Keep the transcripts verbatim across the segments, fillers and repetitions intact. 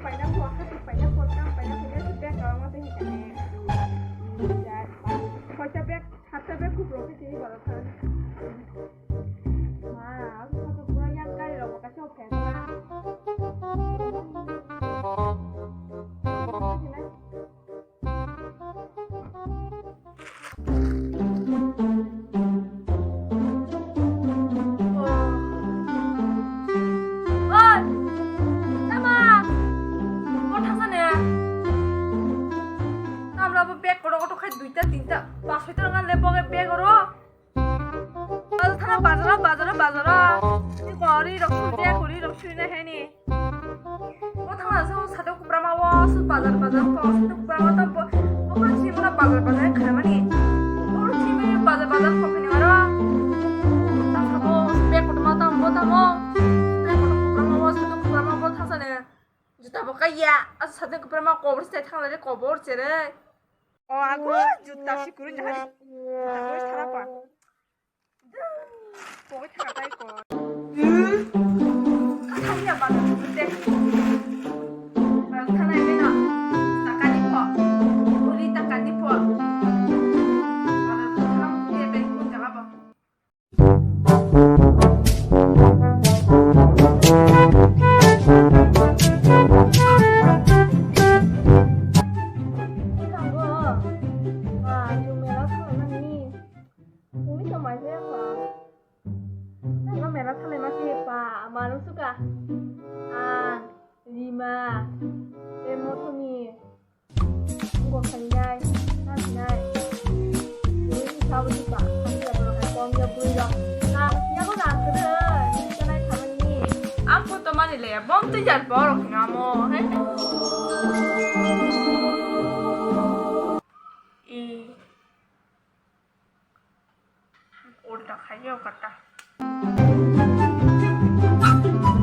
Paina ko, hati paina ko, kam paina ko, bek bek kawa mate hikane. Koita bek, hatta bek kupro ke tini baro thang. Ma, aku satu pura yang kali lo, makasih oke. Oi! Tama! Bo thangsa ne? Tamra bo bag kotor kotor khai duita tinta, pas soita nang le bo bag oro. Al thana bazaro, bazaro, bazaro. Ni kori rok suje, kori rok suje heni. O thangna se o sate kuprama o se bazar bazar ko sate kuprama ta bo o khan si mona bazar bazar khaimani. O si mani bazar bazar ko khani aro. Ta sabo bag kotorma ta bo ta mo. Bag kotor kuprama o sate kuprama bo thangsa ne. Juta bo kaiya. Asa sate kuprama kobor se thangla re kobor chere. O ago juta si kuru jahari. Juta kuru thara pa. Pogwi thangkha tei kok. Kathang ya bana pogwi tei. Bang thanai bena. Takani pho. Uri takani pho. Bana thang ya tei kun jaga ba. Thango. Ma, jumela thangmani. Umi tongmai se kha. Tangma mela thalai ma se pa, manung suka. Ang, Rima, tei Mothoni. Ungko khainai, nasinai. Umi ni sabo suka, khamya borok hai komya bwrwi rok. Nang siya ko nang kwrwi, ni kanai khamani. Ang photo mani le, bom twi jar borok hino amo, he? E. Ulta khayo kata.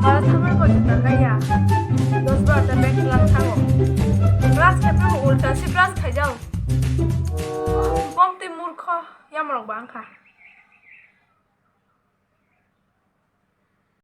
Bara thamar ko juta kaya. Dos bar ta bag lang thango. Brush khe thango ulta si brush khaijao. Bom tei murkho yamrok bang kha.